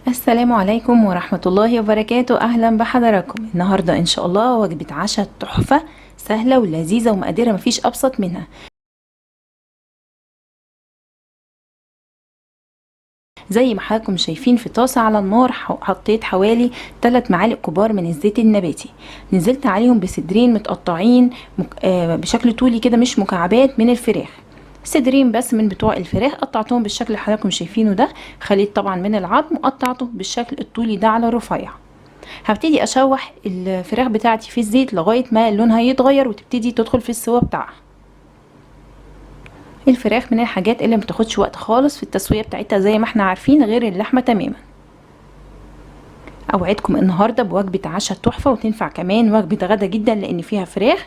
السلام عليكم ورحمة الله وبركاته. أهلا بحضراتكم. النهاردة إن شاء الله وجبة عشاء تحفة سهلة ولذيذة ومقاديرها مفيش أبسط منها. زي ما حضراتكم شايفين في طاسة على النار حطيت حوالي 3 معالق كبار من الزيت النباتي، نزلت عليهم بصدرين متقطعين بشكل طولي كده مش مكعبات من الفراخ، صدرين بس من بتوع الفراخ قطعتهم بالشكل اللي حضراتكم شايفينه ده، خليت طبعا من العظم وقطعته بالشكل الطولي ده على رفيع. هبتدي اشوح الفراخ بتاعتي في الزيت لغاية ما لونها يتغير وتبتدي تدخل في السوا بتاعها. الفراخ من الحاجات اللي ما بتاخدش وقت خالص في التسوية بتاعتها زي ما احنا عارفين، غير اللحمة تماما. اوعدكم النهارده بوجبه عشاء تحفة، وتنفع كمان وجبة غدا جدا لان فيها فراخ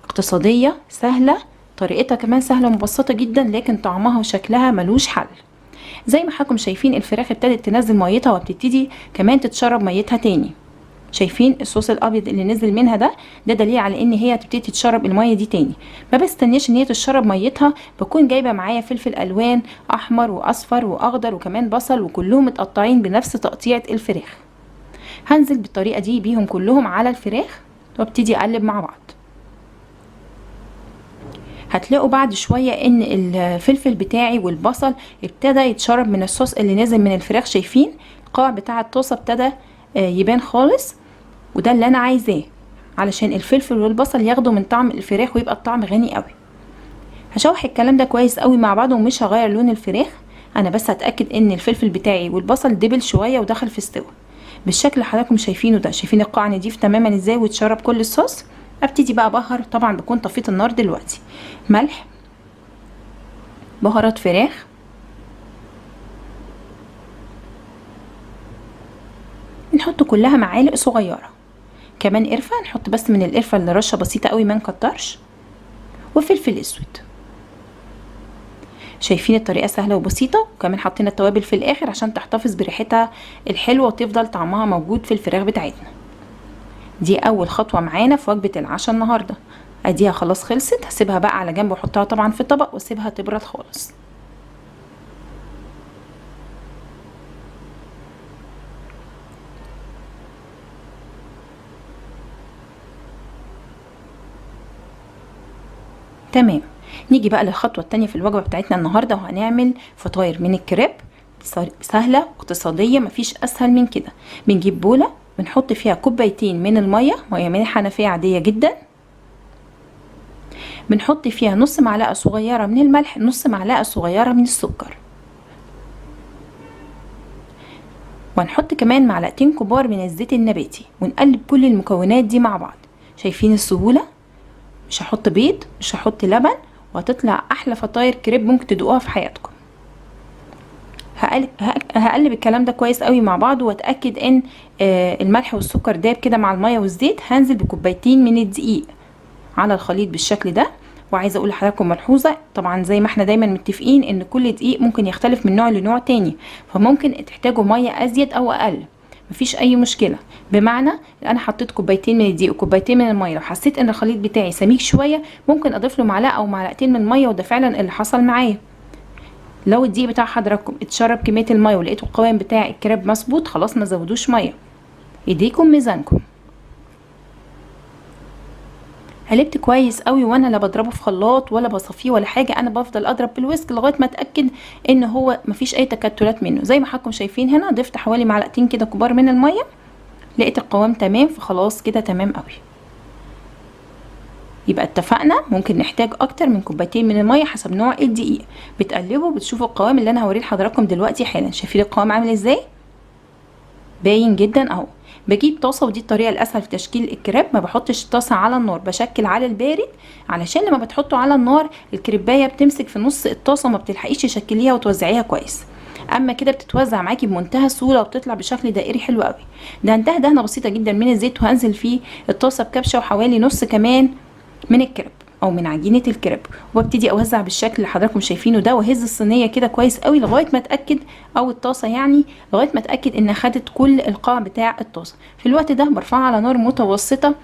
اقتصادية سهلة، طريقتها كمان سهلة ومبسطه جدا، لكن طعمها وشكلها ملوش حل. زي ما حضراتكم شايفين الفراخ ابتدت تنزل ميتها وبتبتدي كمان تتشرب ميتها تاني. شايفين الصوص الابيض اللي نزل منها ده دليل على ان هي هتبتدي تتشرب المية دي تاني. ما بستناش ان هي تتشرب ميتها، بكون جايبه معايا فلفل الوان احمر واصفر واخضر وكمان بصل، وكلهم متقطعين بنفس تقطيعه الفراخ. هنزل بالطريقة دي بيهم كلهم على الفراخ وابتدي اقلب مع بعض. هتلاقوا بعد شوية ان الفلفل بتاعي والبصل ابتدى يتشرب من الصوص اللي نازل من الفراخ. شايفين القاع بتاع الطاسه ابتدى يبان خالص، وده اللي انا عايزاه علشان الفلفل والبصل ياخدوا من طعم الفراخ ويبقى الطعم غني قوي. هشوح الكلام ده كويس قوي مع بعض ومش هغير لون الفراخ، انا بس هتاكد ان الفلفل بتاعي والبصل دبل شوية ودخل في السوا بالشكل اللي حضراتكم شايفينه ده. شايفين القاع نضيف تماما ازاي واتشرب كل الصوص. ابتدي بقى ابهر، طبعا بكون طفيت النار دلوقتي، ملح، بهارات فراخ، نحط كلها معالق صغيرة، كمان قرفه، نحط بس من القرفه اللي رشه بسيطة قوي ما نكترش، وفلفل اسود. شايفين الطريقة سهلة وبسيطة، وكمان حطينا التوابل في الاخر عشان تحتفظ بريحتها الحلوة وتفضل طعمها موجود في الفراخ بتاعتنا. دي اول خطوة معانا في وجبة العشاء النهارده. اديها خلاص خلصت، هسيبها بقى على جنب واحطها طبعا في طبق واسيبها تبرد خالص. تمام، نيجي بقى للخطوة التانية في الوجبة بتاعتنا النهارده، وهنعمل فطاير من الكريب سهلة واقتصادية مفيش اسهل من كده. بنجيب بوله بنحط فيها كوبايتين من المية، مية من الحنفية عادية جدا، بنحط فيها نص معلقه صغيرة من الملح، نص معلقه صغيرة من السكر، وهنحط كمان معلقتين كبار من الزيت النباتي، ونقلب كل المكونات دي مع بعض. شايفين السهولة؟ مش هحط بيض، مش هحط لبن، وهتطلع احلى فطاير كريب ممكن تدوقوها في حياتكم. هقلب الكلام ده كويس قوي مع بعض، واتاكد ان الملح والسكر داب كده مع المية والزيت. هنزل بكوبايتين من الدقيق على الخليط بالشكل ده. وعايزه اقول لحضراتكم ملحوظة، طبعا زي ما احنا دايما متفقين ان كل دقيق ممكن يختلف من نوع لنوع تاني، فممكن تحتاجوا مية ازيد او اقل، مفيش اي مشكلة. بمعنى انا حطيت كوبايتين من الدقيق وكوبايتين من المية، لو حسيت ان الخليط بتاعي سميك شوية ممكن اضيف له معلقه او معلقتين من المية، وده فعلا اللي حصل معايا. لو الدقيق بتاع حضراتكم اتشرب كمية المية ولقيتوا القوام بتاع الكريب مظبوط، خلاص ما زودوش مية، ايديكم ميزانكم. قلبت كويس قوي، وانا لا بضربه في خلاط ولا بصفيه ولا حاجة، انا بفضل اضرب بالويسك لغاية ما اتاكد ان هو مفيش اي تكتلات منه. زي ما حضراتكم شايفين هنا ضفت حوالي معلقتين كده كبار من المية، لقيت القوام تمام، فخلاص كده تمام قوي. يبقى اتفقنا ممكن نحتاج اكتر من كوبايتين من المية حسب نوع الدقيق. بتقلبوا بتشوفوا القوام اللي انا هوريه لحضراتكم دلوقتي حالا. شايفين القوام عامل ازاي؟ باين جدا اهو. بجيب طاسه، ودي الطريقة الاسهل في تشكيل الكريب، ما بحطش الطاسه على النار، بشكل على البارد، علشان لما بتحطه على النار الكريبايه بتمسك في نص الطاسه وما بتلحقيش تشكليها وتوزعيها كويس. اما كده بتتوزع معاكي بمنتهى السهولة وبتطلع بشكل دائري حلو قوي. دهنتها دهنه بسيطة جدا من الزيت، وهنزل فيه الطاسه بكبشه وحوالي نص كمان من الكريب او من عجينه الكريب، وابتدي اوزع بالشكل اللي حضراتكم شايفينه ده، واهز الصينية كده كويس قوي لغاية ما اتاكد، او الطاسه يعني، لغاية ما اتاكد ان خدت كل القاع بتاع الطاسه. في الوقت ده برفعها على نار متوسطه،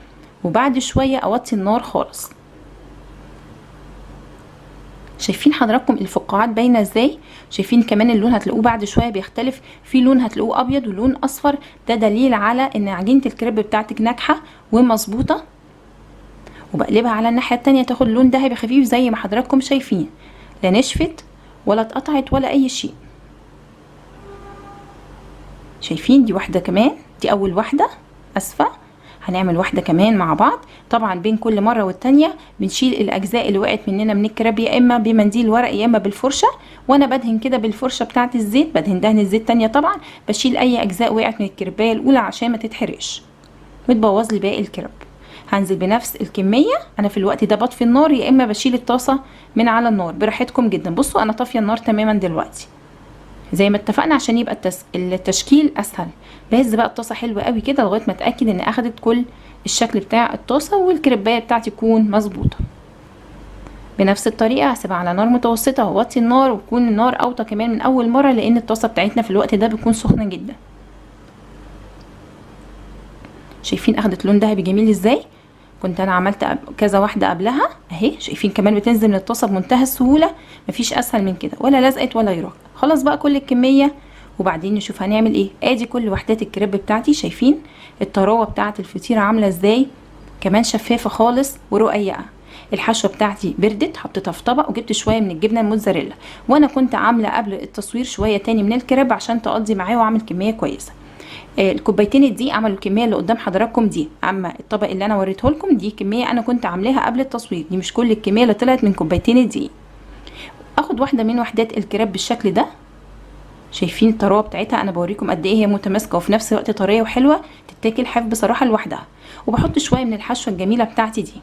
وبعد شوية اوطي النار خالص. شايفين حضراتكم الفقاعات باينة ازاي؟ شايفين كمان اللون هتلاقوه بعد شوية بيختلف، في لون هتلاقوه ابيض ولون اصفر، ده دليل على ان عجينه الكريب بتاعتك ناجحة ومظبوطه. وبقلبها على الناحية التانية تاخد لون ذهبي خفيف زي ما حضراتكم شايفين، لا نشفت ولا اتقطعت ولا اي شيء. شايفين دي واحدة كمان، دي اول واحدة، اسفه، هنعمل واحدة كمان مع بعض. طبعا بين كل مرة والتانية بنشيل الاجزاء اللي وقعت مننا من الكريب، يا اما بمنديل ورق يا اما بالفرشه، وانا بدهن كده بالفرشه بتاعه الزيت، بدهن دهن الزيت تانية طبعا، بشيل اي اجزاء وقعت من الكريبايه الاولى عشان ما تتحرقش وتبوظ لي باقي الكريب. هنزل بنفس الكمية. انا في الوقت ده بطفي النار يا اما بشيل الطاسه من على النار، براحتكم جدا. بصوا انا طافية النار تماما دلوقتي زي ما اتفقنا عشان يبقى التشكيل اسهل. بهز بقى الطاسه حلوة قوي كده لغاية ما اتاكد ان اخدت كل الشكل بتاع الطاسه والكريبايه بتاعتي تكون مظبوطة. بنفس الطريقة هسيبها على نار متوسطه واوطي النار، وتكون النار اوطى كمان من اول مرة لان الطاسه بتاعتنا في الوقت ده بتكون سخنة جدا. شايفين اخدت لون ذهبي جميل ازاي؟ كنت انا عملت كذا واحدة قبلها اهي. شايفين كمان بتنزل من الطاسه بمنتهى السهولة، مفيش اسهل من كده، ولا لزقت ولا يراك. خلاص بقى كل الكمية وبعدين نشوف هنعمل ايه. ادي كل وحدات الكريب بتاعتي، شايفين الطراوه بتاعه الفطيره عامله ازاي؟ كمان شفافة خالص ورقيقه. الحشوه بتاعتي بردت، حطيتها في طبق وجبت شوية من الجبنة الموتزاريلا، وانا كنت عامله قبل التصوير شوية تاني من الكريب عشان تقضي معايا واعمل كمية كويسة. الكوبايتين الدقيق عملوا الكمية اللي قدام حضراتكم دي، اما الطبق اللي انا وريته لكم دي كمية انا كنت عاملاها قبل التصوير، دي مش كل الكمية اللي طلعت من كوبايتين الدقيق. اخد واحدة من وحدات الكريب بالشكل ده، شايفين الطراوه بتاعتها؟ انا بوريكم قد ايه هي متماسكة وفي نفس الوقت طرية وحلوه، تتاكل حاف بصراحة لوحدها. وبحط شوية من الحشوه الجميلة بتاعتي دي،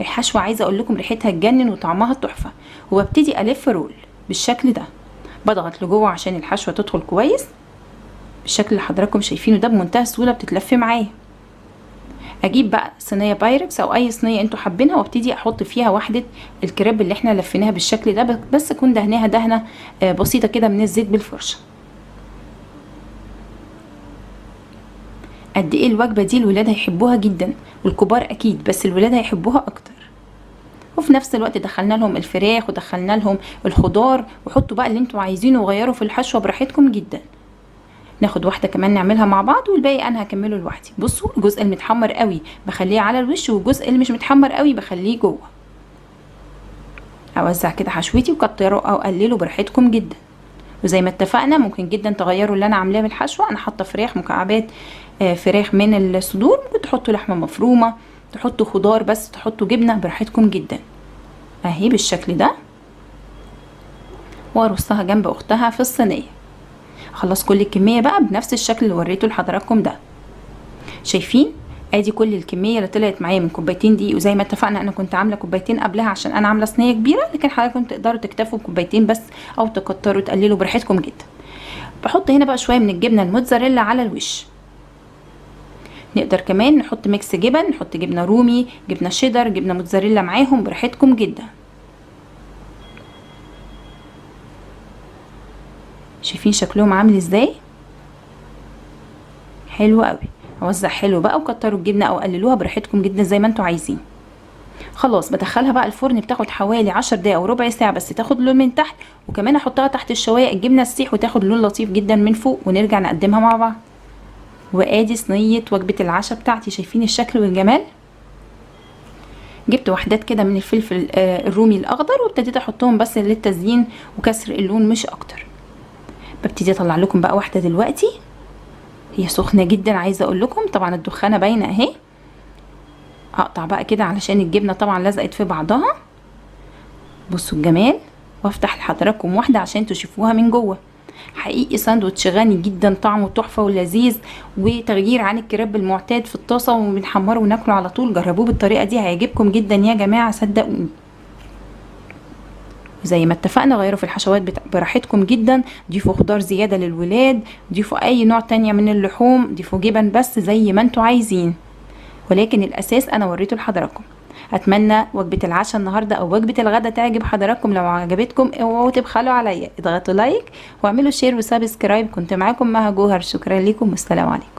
الحشوه عايزه اقول لكم ريحتها تجنن وطعمها تحفة. وببتدي الف roll بالشكل ده، بضغط لجوه عشان الحشوه تدخل كويس بالشكل اللي حضراتكم شايفينه ده، بمنتهى السهولة بتتلف معايا. اجيب بقى صينية بايركس او اي صينية انتوا حابينها، وابتدي احط فيها وحده الكريب اللي احنا لفيناها بالشكل ده، بس اكون دهناها دهنه بسيطة كده من الزيت بالفرشه. قد ايه الوجبة دي الولاد هيحبوها جدا، والكبار اكيد، بس الولاد هيحبوها اكتر. وفي نفس الوقت دخلنا لهم الفراخ ودخلنا لهم الخضار، وحطوا بقى اللي انتوا عايزينه وغيروا في الحشوه براحتكم جدا. ناخد واحدة كمان نعملها مع بعض، والباقي انا هكمله لوحدي. بصوا الجزء المتحمر قوي بخليه على الوش، والجزء اللي مش متحمر قوي بخليه جوه. اوزع كده حشوتي، وكتروا او قللوا براحتكم جدا. وزي ما اتفقنا ممكن جدا تغيروا اللي انا عاملاه بالحشوه. انا حاطه فراخ مكعبات، فراخ من الصدور، ممكن تحطوا لحمه مفرومه، تحطوا خضار بس، تحطوا جبنه براحتكم جدا. اهي بالشكل ده، وارصها جنب اختها في الصينية. خلص كل الكمية بقى بنفس الشكل اللي وريته لحضراتكم ده. شايفين ادي كل الكمية اللي طلعت معايا من كوبايتين دقيق. وزي ما اتفقنا انا كنت عامله كوبايتين قبلها عشان انا عامله صينية كبيرة، لكن حضراتكم تقدروا تكتفوا بكوبايتين بس او تكتروا تقللوا براحتكم جدا. بحط هنا بقى شوية من الجبنة الموتزاريلا على الوش. نقدر كمان نحط mix جبن، نحط جبنه رومي، جبنه شيدر، جبنه موتزاريلا معاهم براحتكم جدا. شايفين شكلهم عامل ازاي؟ حلو قوي. اوزع حلو بقى، وكتروا الجبنة او قللوها براحتكم جدا زي ما انتوا عايزين. خلاص بدخلها بقى الفرن، بتاخد حوالي 10 دقايق او ربع ساعة بس تاخد لون من تحت، وكمان احطها تحت الشوايه الجبنة تسيح وتاخد لون لطيف جدا من فوق، ونرجع نقدمها مع بعض. وادي صينية وجبة العشاء بتاعتي. شايفين الشكل والجمال؟ جبت وحدات كده من الفلفل الرومي الاخضر، وابتديت احطهم بس للتزيين وكسر اللون مش اكتر. ببتدي اطلع لكم بقى واحدة دلوقتي، هي سخنة جدا عايزه اقول لكم، طبعا الدخانه باينة اهي. هقطع بقى كده علشان الجبنة طبعا لزقت في بعضها. بصوا الجمال، وافتح لحضراتكم واحدة عشان تشوفوها من جوه. حقيقي ساندوتش غني جدا، طعمه تحفة ولذيذ، وتغيير عن الكريب المعتاد في الطاسه وبنحمره وناكله على طول. جربوه بالطريقة دي هيعجبكم جدا يا جماعة، صدقوني. زي ما اتفقنا غيروا في الحشوات براحتكم جدا، ضيفوا خضار زيادة للولاد، ضيفوا اي نوع تانية من اللحوم، ضيفوا جبن بس زي ما انتوا عايزين، ولكن الاساس انا وريته لحضراتكم. اتمنى وجبة العشاء النهارده او وجبة الغدا تعجب حضراتكم. لو عجبتكم اوعوا تبخلوا عليا، اضغطوا like واعملوا share و subscribe. كنت معاكم مها جوهر، شكرا لكم والسلام عليكم.